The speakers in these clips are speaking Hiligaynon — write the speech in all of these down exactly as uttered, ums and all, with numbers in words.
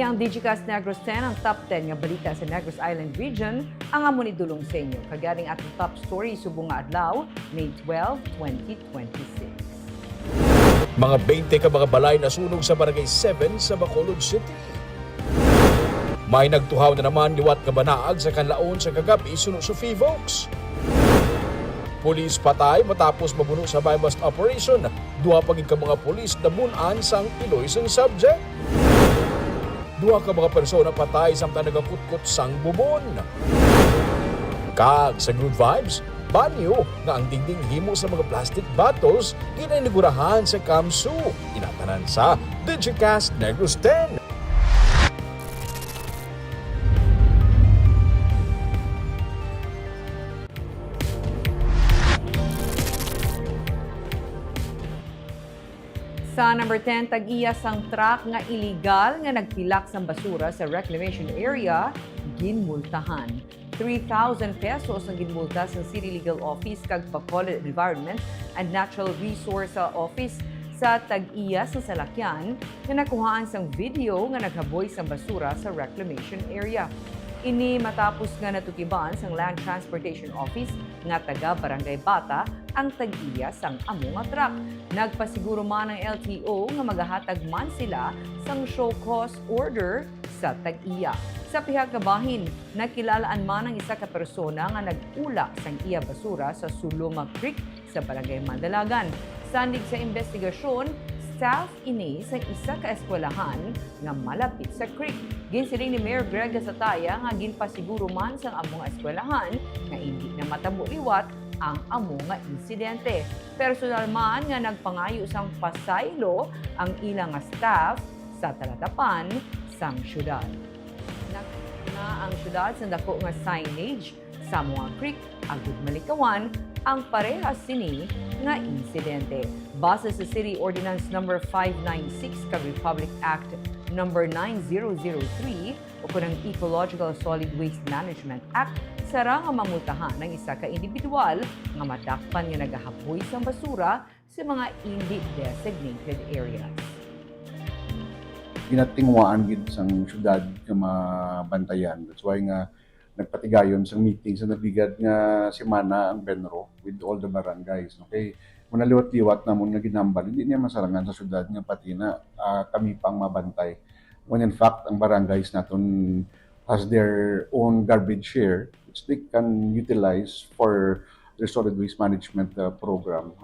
Ang Digicast Negros ten, ang top ten nga balita sa Negros Island Region, ang amon idulong sa inyo. Kag yaning atong top story subong nga adlaw, May twelve, twenty twenty-six. Mga twenty ka mga balay nasunog sa Barangay seven sa Bacolod City. May nagtuhaw na naman liwat nga banaag sa kanlaon sa kagab-i suno sa Five Oaks. Pulis patay matapos mabuno sa buy-bust operation. Duha pa gid ka mga pulis nabun-an sang iloy sang subject. Duha ka mga persona patay samtang nagakutkot sang bubon. Kag sa Good Vibes, banyo nga ang dingding himo sa mga plastic bottles ginainigurahan sa Kamsu. Inatanan sa Digicast Negros ten. Sa number ten, tag-iya sang truck nga iligal nga nagpilak sang basura sa reclamation area, ginmultahan. Three thousand pesos ang ginmulta sang City Legal Office kag Bacolod Environment and Natural Resource Office sa tag-iya sang salakyan nga nakuhaan sang video nga naghaboy sang basura sa reclamation area. Ini matapos nga natukiban sang Land Transportation Office nga taga Barangay Bata ang tag-iya sang amo nga truck. Nagpasiguro man ang L T O nga magahatag man sila sang show cause order sa tag-iya. Sa pihak nga bahin, nakilalaan man ang isa ka persona nga nag-ula sang iya basura sa Suloma Creek sa Barangay Mandalagan. Sandig sa imbestigasyon, staff ini sang isa ka eskwelahan nga malapit sa creek. Ginsiling ni Mayor Greg Gasataya nga ginpasiguro man sang amo nga eskwelahan nga indi na matabo liwat ang amo nga insidente. Personal man nga nagpangayo sang pasaylo ang ila nga staff sa talatapan sang syudad. Nakita na ang syudad sa dako nga signage sa Moa Creek, agud malikawan ang parehas sini nga insidente. Base sa City Ordinance Number five nine six kag Republic Act Number nine zero zero three, o kun ang Ecological Solid Waste Management Act, sara nga mamultahan ang isa ka individual nga madakpan nga nagahaboy sang basura sa mga indi designated areas. Ginatinguhaan gid sang syudad nga mabantayan. That's why nga nagpatigayon sang meeting sa nagligad nga semana ang BENRO with all the barangays. Okay? Kung naliwat-liwat namon nga ginhambal, hindi niya masarangan sa syudad nga pati na ah, kami pang mabantay. When in fact, ang barangays naton has their own garbage share which they can utilize for their solid waste management uh, program.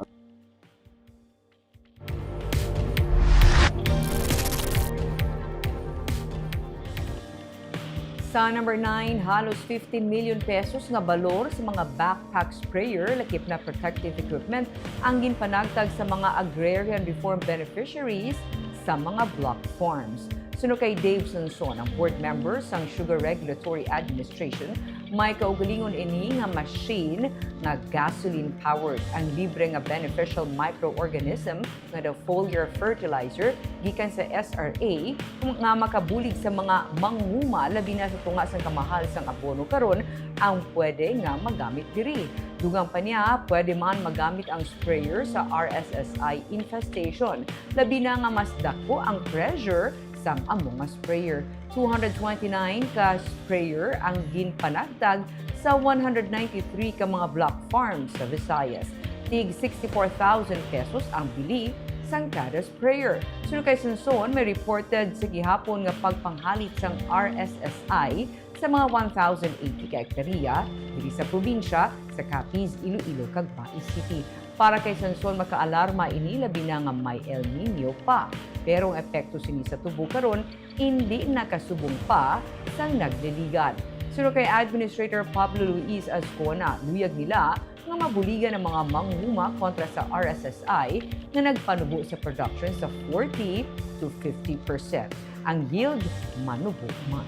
Sa number nine, halos fifteen million pesos nga balor sa mga backpack sprayer, lakip na protective equipment, ang ginpanagtag sa mga agrarian reform beneficiaries sa mga block farms. Suno kay Dave Sonson, ang board member sang Sugar Regulatory Administration, may kaugalingon ini nga machine nga gasoline-powered. Ang libre nga beneficial microorganism nga daw foliar fertilizer gikan sa S R A nga makabulig sa mga manguma, labi na sa tunga sang kamahal sang abono karon, ang pwede nga magamit diri. Dugang pa niya, pwede man magamit ang sprayer sa R S S I infestation, labi na nga mas dako ang pressure sang amo nga sprayer. Two hundred twenty-nine ka sprayer ang ginpanagtag sa one hundred ninety-three ka mga block farms sa Visayas. Tig sixty-four thousand pesos ang bili sang kada sprayer. Suno kay Sonson, may reported sa gihapon nga pagpanghalit sang R S S I sa mga one thousand eighty ka ektarya diri sa probinsya, sa Capiz, Iloilo, kag Bais City. Para kay Sonson, makaalarma ini labi na nga may El Niño pa. Pero ang epekto sini sa tubo karon indi nakasubong pa sang nagliligan. Suno kay Administrator Pablo Luis Azcona, luyag nila nga mabuligan ang mga manguma kontra sa R S S I nga nagpanubo sa production sa forty to fifty percent. Ang yield manubo man.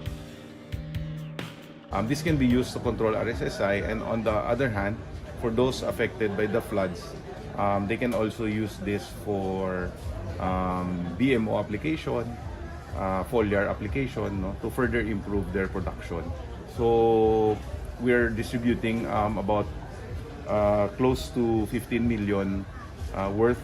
Um, this can be used to control R S S I, and on the other hand, for those affected by the floods, um, they can also use this for um, B M O application, uh, foliar application, no, to further improve their production. So we're distributing um, about uh, close to fifteen million uh, worth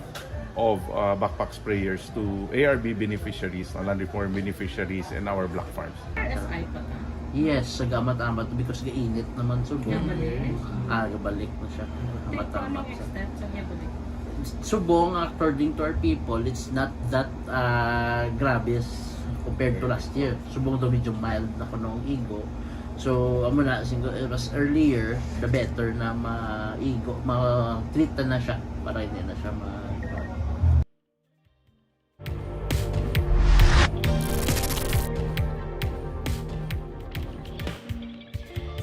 of uh, backpack sprayers to A R B beneficiaries, uh, land reform beneficiaries, and our black farms. R S I pa ka? Yes, sa gamat-amat because gainit naman subong. Gabalik. Ah, gabalik na siya. Pero to Gamat-amat anong siya. Extent sa gabalik? Subong, according to our people, it's not that uh, grabe as compared to last year. Subong daw medyo mild na kuno ang igo. So, amo na, singo, mas earlier, the better na maigo, ma-treat na siya para hindi na siya ma-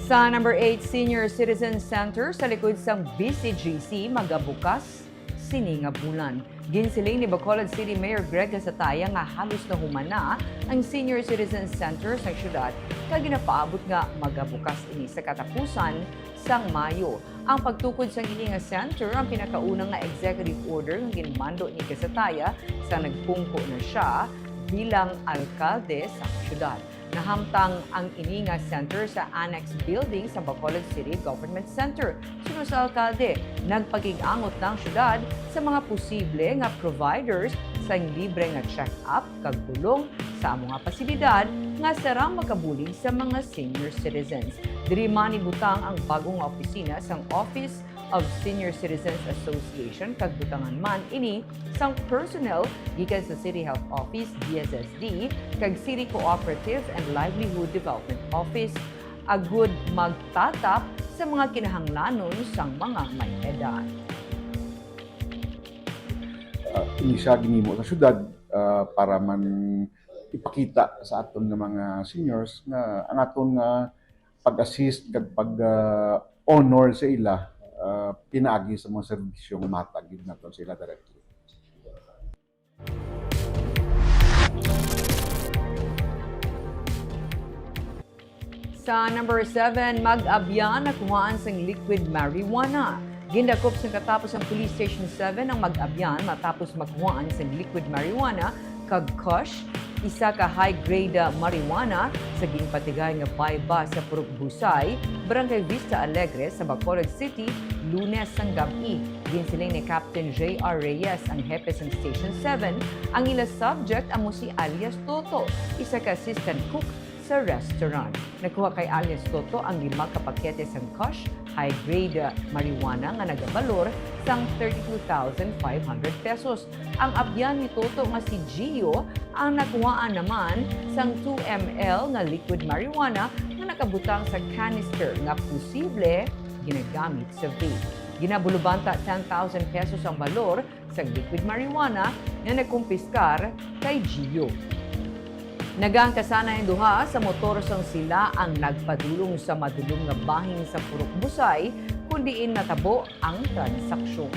Sa number eight, Senior Citizen Center sa likod sang B C G C magabukas sini nga bulan. Ginsiling ni Bacolod City Mayor Greg Gasataya nga halos nahuman na ang Senior Citizen Center sa syudad, kag ginapaabot nga magabukas ini sa katapusan sang Mayo. Ang pagtukod sang ini nga center ang pinakauna nga executive order nga ginmando ni Gasataya sa nagpungko na siya bilang alkalde sa syudad. Nahamtang ang ini nga center sa annex building sa Bacolod City Government Center. Suno sa alkalde, nagpakig-angot na ang syudad sa mga posible nga providers sang libre nga check-up kag bulong sa amo nga pasilidad nga sarang makabulig sa mga senior citizens. Diri man ibutang ang bag-o nga opisina sang Office of Senior Citizens Association kag butangan man ini sang personnel gikan sa City Health Office, D S S D, kag City Cooperative and Livelihood Development Office, agud magtatap sa mga kinahanglanon sang mga may edad. Ah, ini siya ginhimo sa syudad, ah, para man ipakita sa aton nga mga seniors nga ang aton nga pag-assist kag pag, ah, honor sa ila, ah, pinaagi sa mga serbisyo nga mahatag gid naton sa ila directly. Sa number seven, mag-abyan nakuhaan sang liquid marijuana. Gindakop sang katapos sang Police Station seven ang mag-abyan matapos makuhaan sang liquid marijuana kag kush, isa ka high-grade marijuana, sa ginpatigay nga buy-bust sa Purok Busay, Barangay Vista Alegre sa Bacolod City, Lunes sang gab-i. Ginsiling ni Captain J R Reyes, ang hepe sang Station seven, ang ila subject amo si alias Toto, isa ka assistant cook sa restaurant. Nakuha kay alias Toto ang lima ka pakete sang kush, high-grade marijuana nga nagabalor sang thirty-two thousand five hundred pesos. Ang abyan ni Toto nga si Gio ang nakuhaan naman sang two M L nga liquid marijuana nga nakabutang sa canister nga posible ginagamit sa vape. Ginabulubanta ten thousand pesos ang balor sang liquid marijuana nga nakumpiskar kay Gio. Nagaangkasanay ang duha sa motor sang sila ang nagpadulong sa madulom nga bahin sa Purok Busay, kun diin natabo ang transaksyon.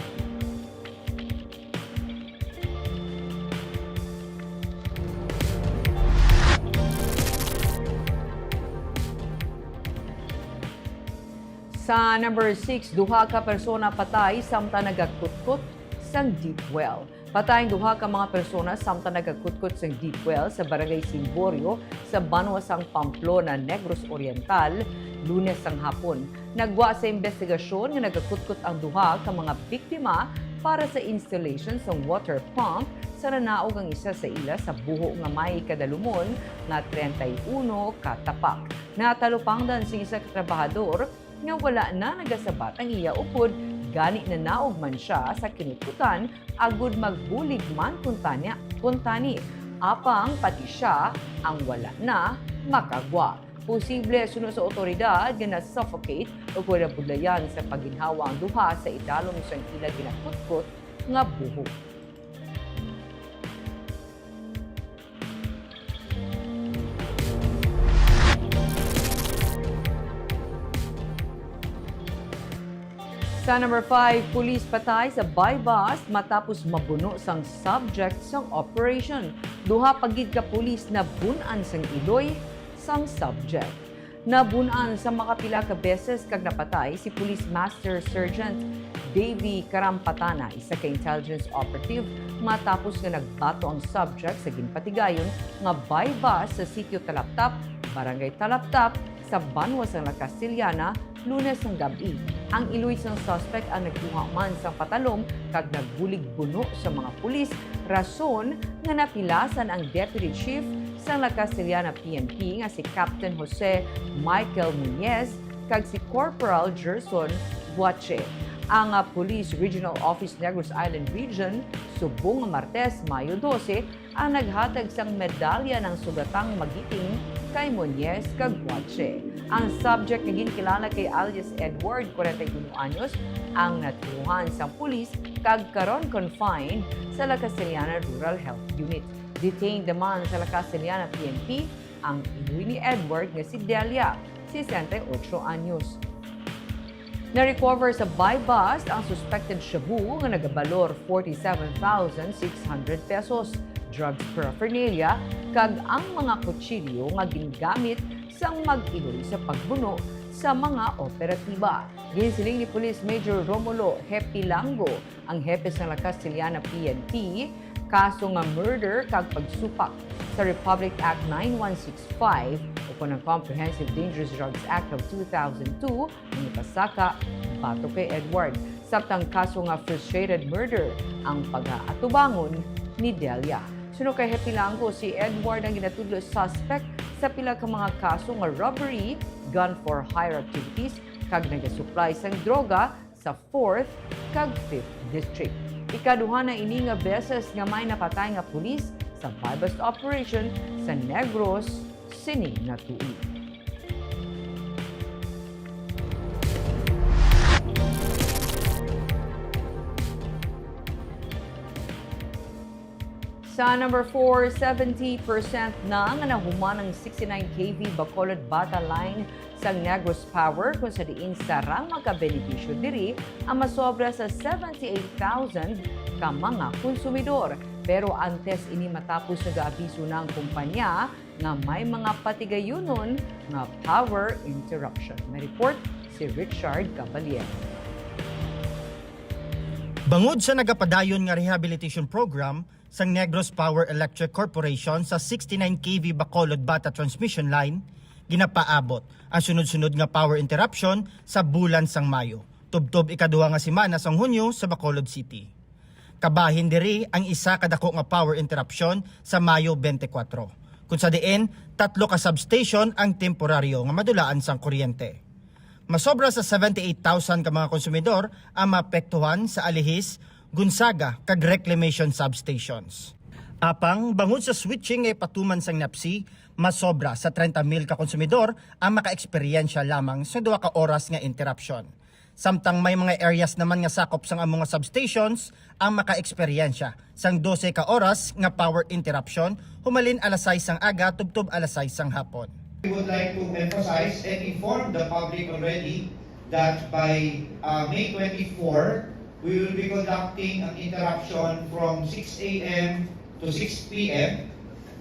Sa number six, duha ka persona patay samtang nagakutkot sang deep well. Patay ang duha ka mga persona samtang nagakutkot sang deep well sa Barangay Simborio sa banwa sang Pamplona, Negros Oriental, Lunes sang hapon. Nagwa sa investigasyon nga nagakutkot ang duha ka mga biktima para sa installation sang water pump sa nanaog ang isa sa ila sa buho nga may kadalumon nga treinta y uno ka tapak. Natalupangdan sing isa ka trabahador nga wala na nagasabat ang iya upod, gani nanaog man sia sa kinutkutan agud magbulig man kuntani, kuntani. Apang pati sia ang wala na makagwa. Posible suno sa awtoridad nga na-suffocate o kon nabudlayan sa pagginhawa ang duha sa idalom sang ila ginakutkot nga buho. Sa number five, pulis patay sa buy-bust matapos mabuno sang subject sang operation. Duha pa gid ka pulis nabun-an sang iloy sang subject. Nabun-an sa makapila ka beses kag napatay si Police Master Sergeant Davy Carampatana, isa ka intelligence operative, matapos nga nagbato ang subject sa ginpatigayon nga buy-bust sa Sitio Talaptap, Barangay Talaptap, sa banwa sang La Castellana, Lunes sang gab-i. Ang iloy sang suspect ang nagkuha man sang patalom kag nagbulig buno sa mga pulis, rason nga napilasan ang Deputy Chief sang La Castellana P N P nga si Captain Jose Michael Muñez kag si Corporal Gerson Buache. Ang, ah, Police Regional Office Negros Island Region subong nga Martes, Mayo dose, ang naghatag sang medalya ng sugatang magiting kay Muñez kag Buache. Ang subject nga ginkilala kay alias Edward, kwarenta y uno anyos, ang naturuhan sang pulis kag karon confined sa La Castellana Rural Health Unit. Detained naman sa La Castellana P N P ang iloy ni Edward nga si Delia, sesenta y ocho anyos. Na-recover sa buy-bust ang suspected shabu nga nagabalor forty-seven thousand six hundred pesos, drugs paraphernalia, kag ang mga kutsilyo nga ginagamit sang mag-iloy sa pagbuno sa mga operatiba. Ginsiling ni Police Major Romulo Hepilango, ang hepe sang La Castellana P N P, kaso nga murder kag pagsupak sa Republic Act nine one six five ukon ang Comprehensive Dangerous Drugs Act of two thousand two ang ipasaka batok kay Edward. Samtang kaso nga frustrated murder ang pag-aatubangon ni Delia. Suno kay Hepilango, si Edward ang ginatudlo suspect sa pila ka mga kaso nga robbery, gun for hire activities, kag nagasupply sang droga sa fourth kag fifth District. Ikaduha na ini nga beses nga may napatay nga pulis sa buy-bust operation sa Negros sini nga tuig. Sa number four, seventy percent na nga nahuman ang sixty-nine K V Bacolod Bata Line sang Negros Power, kung sa diin sarang makabenepisyo diri ang masobra sa seventy-eight thousand ka mga konsumidor. Pero antes ini matapos, nagaabiso na ang kumpanya nga may mga patigayunon nga power interruption. May report si Richard Caballero. Bangod sa nagapadayon nga rehabilitation program sang Negros Power Electric Corporation sa sixty-nine K V Bacolod Bata Transmission Line, ginapaabot ang sunod-sunod nga power interruption sa bulan sang Mayo, tubtob ikaduha nga semana sang Hunyo sa Bacolod City. Kabahin diri ang isa ka dako nga power interruption sa Mayo twenty-four, kung sa diin tatlo ka substation ang temporaryo nga madulaan sang kuryente. Masobra sa seventy-eight thousand ka mga konsumidor ang maapektuhan sa Alihis, Gonzaga, kag Reclamation substations. Apang bangod sa switching nga ipatuman sang NEPC, masobra sa treinta mil ka konsumidor ang makaeksperyensya lamang sa duha ka oras nga interruption. Samtang may mga areas naman nga sakop sang amo nga substations ang makaeksperyensya sang dose ka oras nga power interruption, humalin alas sais sang aga tubtob alas sais sang hapon. We would like to emphasize and inform the public already that by, uh, May twenty-four, we will be conducting an interruption from six A M to six P M,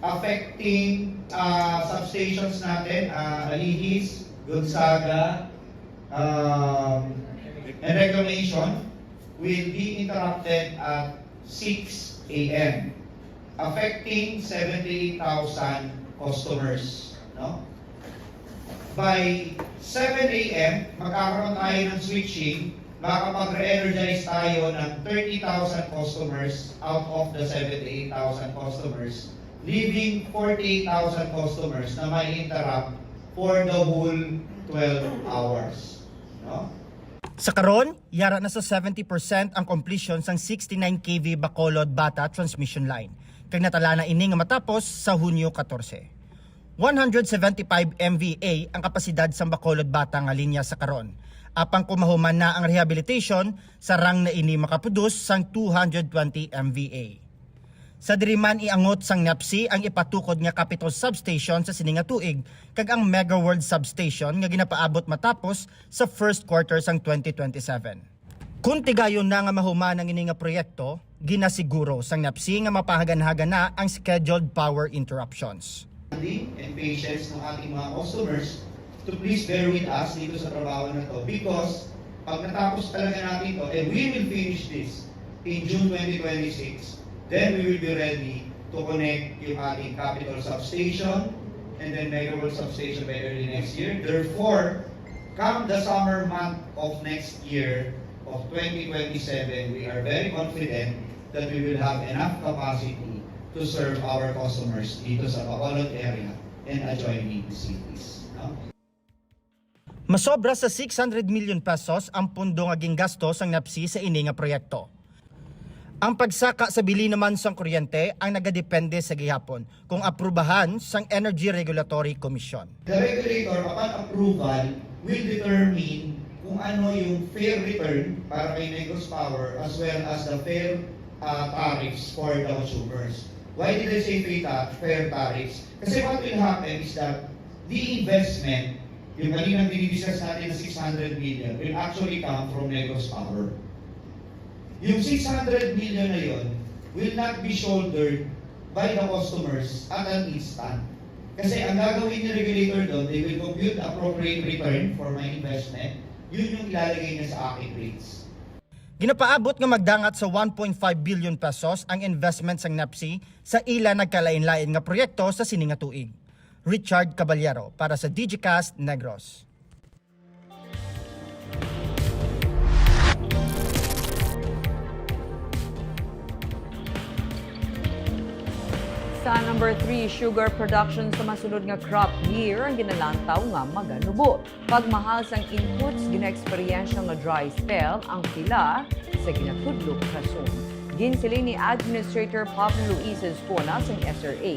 affecting, uh, substations natin, uh, Alihis, Gonzaga, um, and Reclamation will be interrupted at six A M, affecting seventy-eight thousand customers, no? By seven A M, magkakaroon tayo ng switching, makakapag-re-energize tayo ng thirty thousand customers out of the seventy-eight thousand customers, leaving forty-eight thousand customers na may interrupt for the whole twelve hours, no? Sa karon, yara na sa seventy percent ang completion sang sixty-nine K V Bacolod Bata Transmission Line, kag natala na ini nga matapos sa Hunyo katorse. One hundred seventy-five M V A ang kapasidad sang Bacolod Bata nga linya sa karon, apang kung mahuman na ang rehabilitation, sarang na ini makaproduce sang two hundred twenty M V A. Sa diri man, iangot sang NEPC ang ipatukod nga capital substation sa sini nga tuig, kag ang Mega World Substation nga ginapaabot matapos sa first quarter sang twenty twenty-seven. Kon tigayon na nga mahuman ang ini nga proyekto, ginasiguro sang NEPC nga mapahaganhagan na ang scheduled power interruptions. And patience ng ating mga customers to please bear with us dito sa trabaho na to, because pag natapos talaga natin to, and we will finish this in June twenty twenty-six, then we will be ready to connect yung ating capital substation, and then megawatt substation by early next year. Therefore, come the summer month of next year, of twenty twenty-seven, we are very confident that we will have enough capacity to serve our customers dito sa Bacolod area and adjoining cities. No? Masobra sa six hundred million pesos ang pondo nga gingasto sang NEPC sa ini nga proyekto. Ang pagsaka sa bili naman sang kuryente ang nagadepende sa gihapon kung aprubahan sang Energy Regulatory Commission. The regulator, upon approval, will determine kung ano yung fair return para kay Negros Power as well as the fair uh, tariffs for the consumers. Why did I say fair, ta- fair tariffs? Kasi what will happen is that the investment, yung kaninang dinidiscuss natin na six hundred million, will actually come from Negros Power. Yung six hundred million na yon will not be shouldered by the customers at an instant. Kasi ang gagawin ni regulator doon, they will compute the appropriate return for my investment. Yun yung ilalagay niya sa aking rates. Ginapaabot nga magdangat sa one point five billion pesos ang investment sang NEPC sa ila nagkalain-lain nga proyekto sa sini nga tuig. Richard Caballero para sa Digicast Negros. Sa number three, sugar production sa masunod nga crop year ang ginalantaw nga maganubo. Pagmahal sang inputs, ginaeksperyensya nga dry spell ang pila sa ginatudlo nga rason. Ginsiling ni Administrator Pablo Luis Escona sang S R A,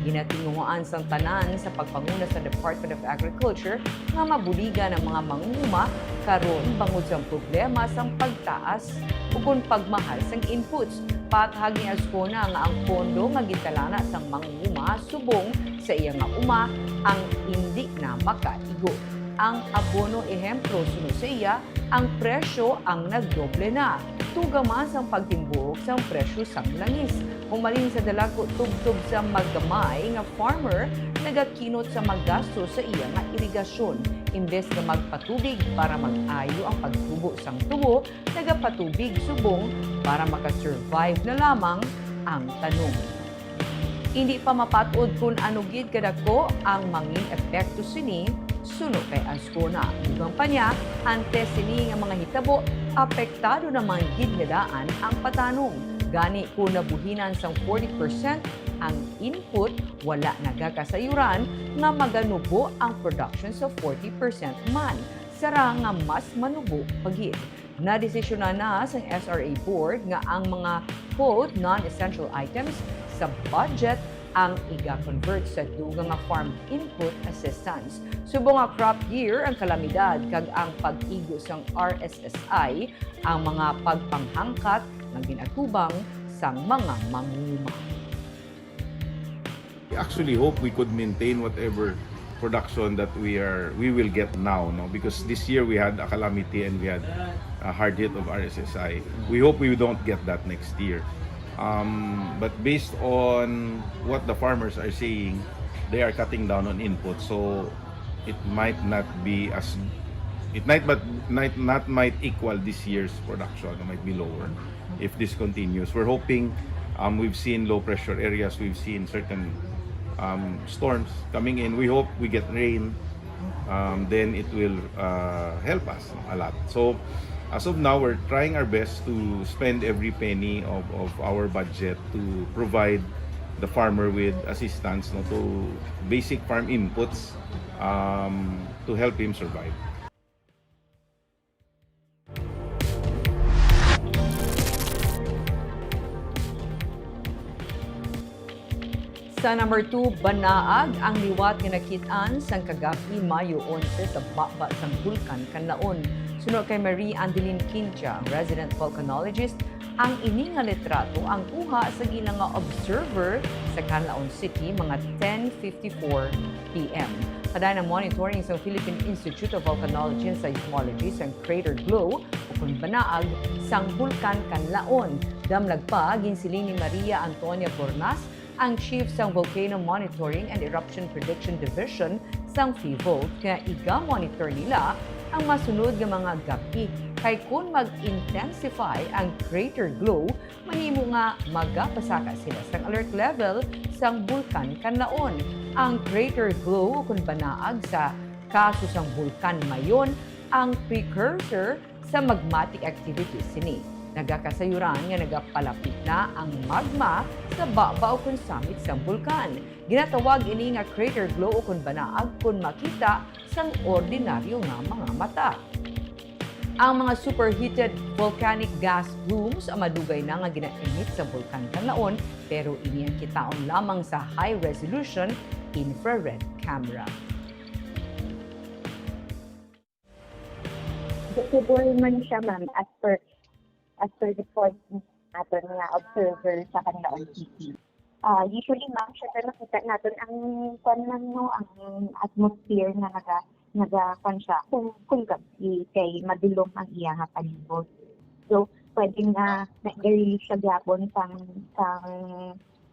ginatinguhaan sang tanan sa pagpanguna sa Department of Agriculture nga mabuligan ang mga mangunguma karon bangod sang problema sang pagtaas ukon pagmahal sang inputs. Pahayag ni Escona nga ang pondo nga gintalana sang mangunguma subong sa iya nga uma ang indi na makaigo. Ang abono, ehemplo, suno sa iya, ang presyo ang nagdoble na. Tuga man sang pagtimbuok sang presyo sang langis. Humalin sa dalagku tubtob sa maggamay nga farmer nagakinot sa maggasto sa iya nga irigasyon. Imbes nga magpatubig para mag-ayo ang pagtubo sang tubo, nagapatubig subong para maka-survive na lamang ang tanom. Indi pa mapat-od kon ano gid kadako ang mangin epekto sini suno kay Escona. Dugang pa niya, antes sini nga mga hitabo, apektado na man gid nga daan ang patanom. Gani, kon nabuhinan sang forty percent ang input, wala nagakasayuran nga maganubo ang production sa forty percent man, sara nga mas manubo pa gid. Nadesisyonan na sang S R A Board nga ang mga, quote, non-essential items sa budget ang iga-convert sa dugang nga farm input assistance. Subong nga crop year ang kalamidad kag ang pag-igo sang R S S I ang mga pagpanghangkat nga gin-atubang sang mga mangunguma. We actually hope we could maintain whatever production that we are we will get now, no, because this year we had a calamity and we had a hard hit of R S S I. We hope we don't get that next year. Um, but based on what the farmers are saying, they are cutting down on input, so it might not be as it might but might not might equal this year's production. It might be lower if this continues. We're hoping, um, we've seen low pressure areas, we've seen certain um, storms coming in. We hope we get rain. Um, then it will uh, help us a lot. So, as of now, we're trying our best to spend every penny of, of our budget to provide the farmer with assistance, no, to basic farm inputs um, to help him survive. Sa number two, banaag ang liwat nga nakit-an sang kagab-i, Mayo onse, sa baba sang Bulkan Kanlaon. Suno kay Marie Andeline Quintia, resident volcanologist, ang ini nga litrato ang kuha sa ila nga observer sa Kanlaon City mga ten fifty-four P M. Kadayna monitoring sang Philippine Institute of Volcanology and Seismology sang crater glow ukon banaag sang Bulkan Kanlaon. Damlag pa, ginsiling ni Maria Antonia Bornas, ang chief sang Volcano Monitoring and Eruption Prediction Division sang PHIVOLCS, nga iga-monitor nila ang masunod nga mga gab-i. kay kon mag-intensify ang crater glow, mahimo nga magapasaka sila sang alert level sang Bulkan Kanlaon. Ang crater glow, ukon banaag sa kaso sang Bulkan Mayon, ang precursor sa magmatic activity sini. Nagakasayuran nga nagapalapit na ang magma sa baba ukon summit sang bulkan. Ginatawag ini nga crater glow ukon banaag kon makita sang ordinaryo nga mga mata. Ang mga superheated volcanic gas plumes madugay na nga ginainit sa Bulkan Kanlaon, pero ini ang kitaon lamang sa high-resolution infrared camera. Visible man siya, ma'am, as per, as per report naton nga observer sa Canlaon City. Ah, usually, ma'am, syempre makita naton ang, kwan, ma'am, no, ang atmosphere nga naga-, naga-, kwan siya, kung, kung gabi, kay madulom ang iya nga palibot. So, pwede nga na-release siya gyapon sang, sang,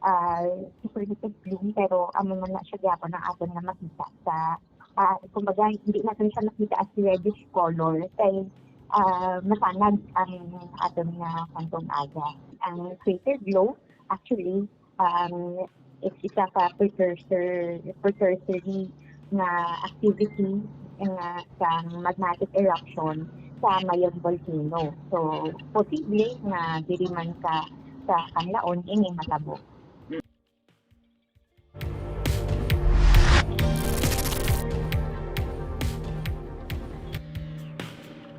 ah, superheated plume, pero amo man na siya gyapon ang aton nga makita sa, ah, kumbaga, hindi natin siya makita as reddish color, kay, ah, masanag ang aton nga kantong aga. Ang crater glow, actually, um, is isa ka precursor, precursory nga activity nga sang magmatic eruption sa Mayon Volcano. So, posible nga diri man sa, sa Canlaon ini matabo.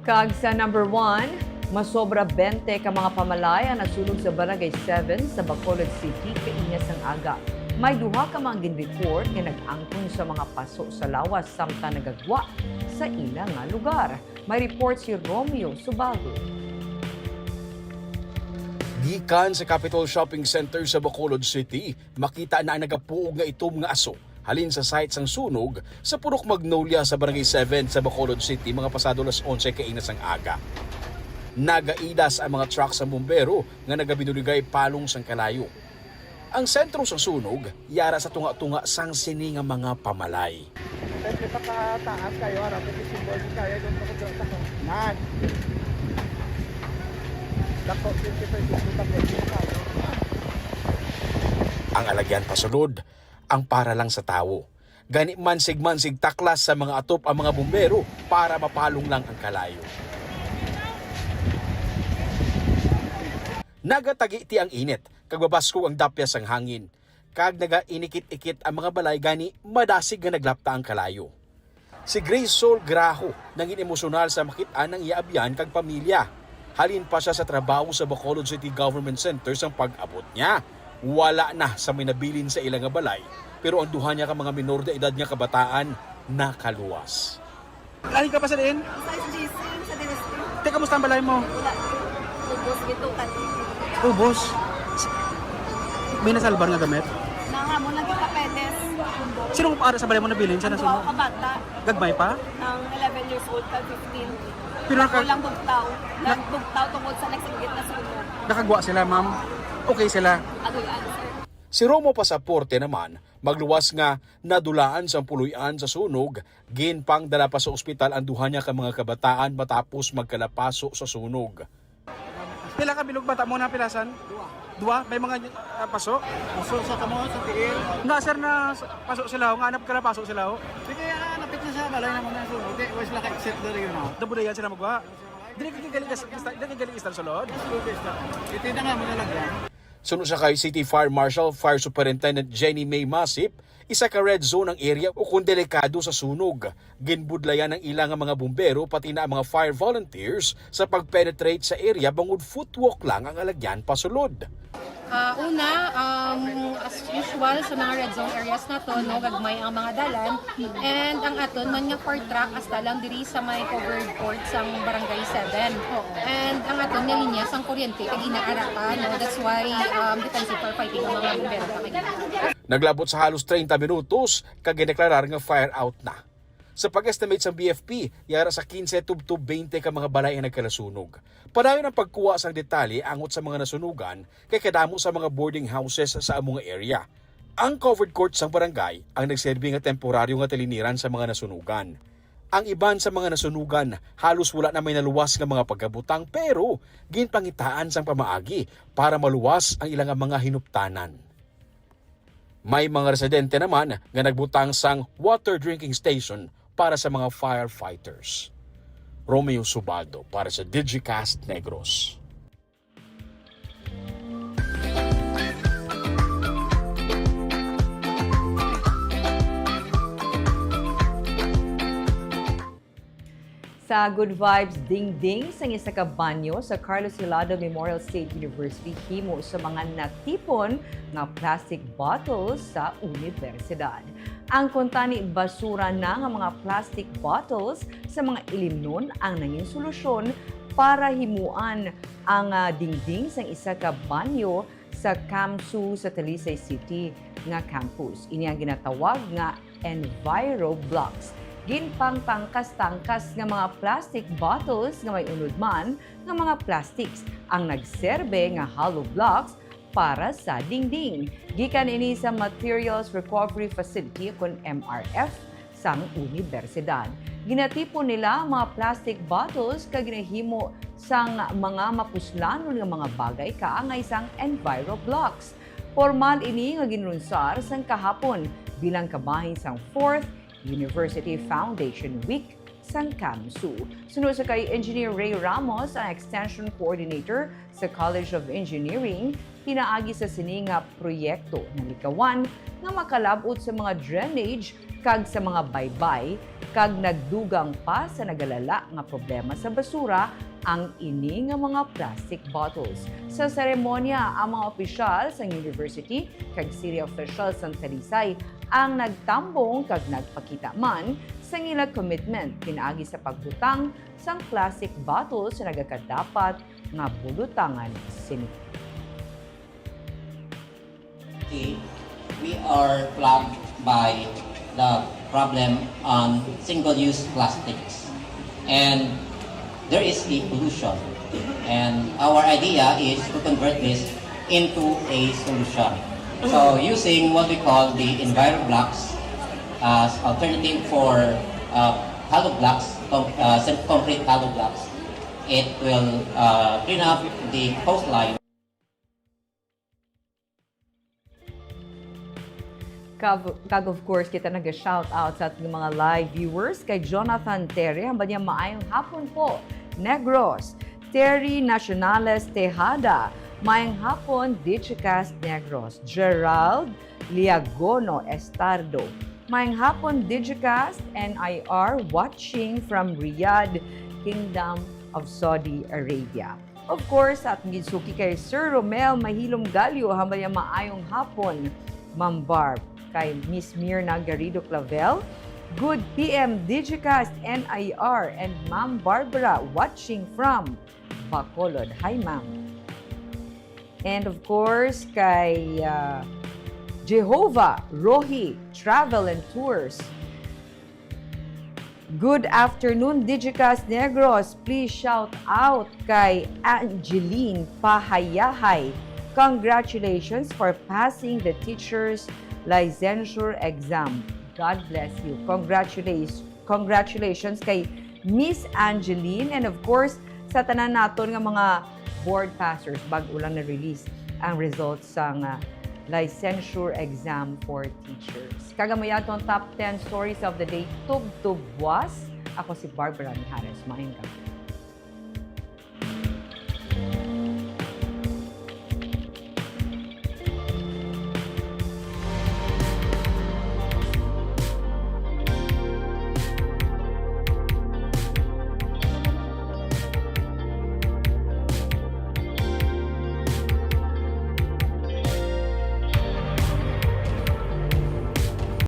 Kag sa number one, masobra twenty ka mga pamalay ang nasunog sa Barangay seven sa Bacolod City kaina sang aga. May duha ka mga gin-report nga nag-angkon sa mga paso sa lawas samtang nagagwa sa ila nga lugar. May report si Romeo Subago. Gikan sa Capitol Shopping Center sa Bacolod City, makita na ang nagapuog nga itom nga aso halin sa site sang sunog sa Purok Magnolia sa Barangay seven sa Bacolod City mga pasado alas onse kaina sang aga. Nagaidas ang mga truck sang bumbero nga nagabinuligay palong sang kalayo. Ang sentro sang sunog yara sa tunga-tunga sang sini nga mga pamalay. Siyempre, pagkataas kayo, harap sa December, kaya doon ako doon sa Nan. Dako, fifty percent ko tapos yung kayo. Ang alagyan pasulod, ang para lang sa tawo. Gani mansig-mansig taklas sa mga atop ang mga bumbero para mapalong lang ang kalayo. Nagatagiti ang init, kag mabaskog ang dapyas sang hangin, kag nagainikit-ikit ang mga balay gani madasig nga naglapta ang kalayo. Si Grace Sol Graho nangin emosyonal sa makit-an ang iya abyan kag pamilya. Halin pa siya sa trabaho sa Bacolod City Government Center sang pag-abot niya. Wala na sa may nabilin sa ila nga balay, pero ang duha niya ka mga minor de edad nga kabataan nakaluwas. Lahi ka pa sa diin? Sa S G C, sa Dinestre. Te, kamusta ang balay mo? Wala. Ubos, gitukan. Ubos? May nasalbar nga gamit? Nangamo lang kita pedes. Sino ang ara sa balay mo nabilin sa Ang duha nasunod? ka bata. Gagmay pa? Ang eleven years old kag fifteen. Pero naka- Ako lang bugtaw. Nagbugtaw tungod sa nagsinggit na sunog. Nakagwa sila, ma'am? Okay sila? Agoy-an, sir. Si Romo Pasaporte naman, magluwas nga nadulaan sang puloy-an sa sunog, ginpangdala pa sa ospital ang duha niya ka mga kabataan matapos magkalapaso sa sunog. Pila ka bilog bata mo na pilasan? Dua. Dua? May mga ah, paso? Paso sa kamo, sa tiil. Nga, sir, na s- paso sila, nga anak ka na paso sila, ho. Sige, ah, napit na sa balay naman na sunog. Di, wala sila ka-exit na rin, no? Nabulayan sila magwa. Dili ka galing kas- kista- dili ka galing istan sulod? Yes, good, yes, sir. Itinda nga mo na lang yan. Suno sa kay City Fire Marshal, Fire Superintendent Jenny May Masip, isa ka red zone ang area ukon delikado sa sunog. Ginbudlayan ang ila nga mga bumbero pati na ang mga fire volunteers sa pag-penetrate sa area bangod footwalk lang ang alagyan pasulod. Ah, una, um, as usual sa mga red zone areas nato, no, gagmay ang mga dalan, and ang aton man nga fire truck hasta lang diri sa may covered court sang Barangay seven. Oo. And ang aton nga linya sang kuryente kag inaaratan, no? That's why, um, defensive firefighting ang mga bumbero pa kay. Naglabot sa halos treinta minutos kag gideklarar nga fire out na. Sa pag-estimate sang B F P, yara sa quince tubtob twenty ka mga balay ang nagkalasunog. Padayon ang pagkuha sang detalye angot sa mga nasunugan kay kadamo sa mga boarding houses sa amo nga area. Ang covered court sang barangay ang nagserbi nga temporaryo nga taliniran sa mga nasunugan. Ang iban sa mga nasunugan, halos wala na may naluwas nga mga pagkabutang, pero ginpangitaan sang pamaagi para maluwas ang ila nga mga hinuptanan. May mga residente naman nga nagbutang sang water drinking station para sa mga firefighters. Romeo Subaldo para sa Digicast Negros. Sa Good Vibes, dingding sang isa ka banyo sa Carlos Hilado Memorial State University himo sa mga natipon nga plastic bottles sa unibersidad. Ang kuntani basura na nga mga plastic bottles sa mga ilimnon ang nangin solusyon para himuan ang, ah, dingding sang isa ka banyo sa CAMSU sa Talisay City nga campus. Ini ang ginatawag nga EnviroBlocks. Ginpangtangkas-tangkas nga mga plastic bottles nga may unod man nga mga plastics ang nagserbe nga hollow blocks para sa dingding. Gikan ini sa Materials Recovery Facility, kun M R F, sang unibersidad. Ginatipon nila ang mga plastic bottles kag ginahimo sang mga mapuslanon nga mga bagay kaangay sang EnviroBlocks. Pormal ini nga ginlunsar sang kahapon bilang kabahin sang fourth University Foundation Week sang CAMSU. Suno sa kay Engineer Ray Ramos, ang Extension Coordinator sa College of Engineering, pinaagi sa sini nga proyekto, nalikawan nga makalab-ot sa mga drainage kag sa mga baybay, kag nagdugang pa sa nagalala nga problema sa basura ang ini nga mga plastic bottles. Sa seremonya, ang mga opisyal sang university kag city officials sang Talisay ang nagtambong kag nagpakita man sang ila commitment pinaagi sa pagbutang sang plastic bottles sa nagakadapat nga bulutangan sini. We are plagued by the problem on single-use plastics. And there is a pollution. And our idea is to convert this into a solution. So, using what we call the EnviroBlocks as alternative for, uh, hollow blocks, com-, uh, sim-, concrete hollow blocks, it will, uh, clean up the coastline. Kag, kag of course, kita naga-shout out sa ating mga live viewers, kay Jonathan Terry, hambal niya, "Maayong hapon po, Negros." Terry Nacionales Tejada, "Maayong hapon, Digicast Negros." Gerald Liagono Estardo, "Maayong hapon, Digicast, N I R, watching from Riyadh, Kingdom of Saudi Arabia." Of course, sa aton ginsuki kay Sir Romel Mahilom Galio, hambal niya, "Maayong hapon, Ma'am Barb." Kay Miss Mirna Garrido Clavel, "Good P M Digicast N I R and Ma'am Barbara, watching from Bacolod." Hi, ma'am. And of course, kay, ah, Jehovah Rohi Travel and Tours, "Good afternoon, Digicast Negros. Please shout out kay Angeline Pahayahay. Congratulations for passing the teacher's licensure exam." God bless you. Congratulations, congratulations kay Miss Angeline. And of course, sa tanan naton nga mga board passers, bag-o lang na-release ang results sang licensure exam for teachers. Kag amo aton top ten stories of the day, tubtob buwas. Ako si Barbara Mijares. Maayong gabii.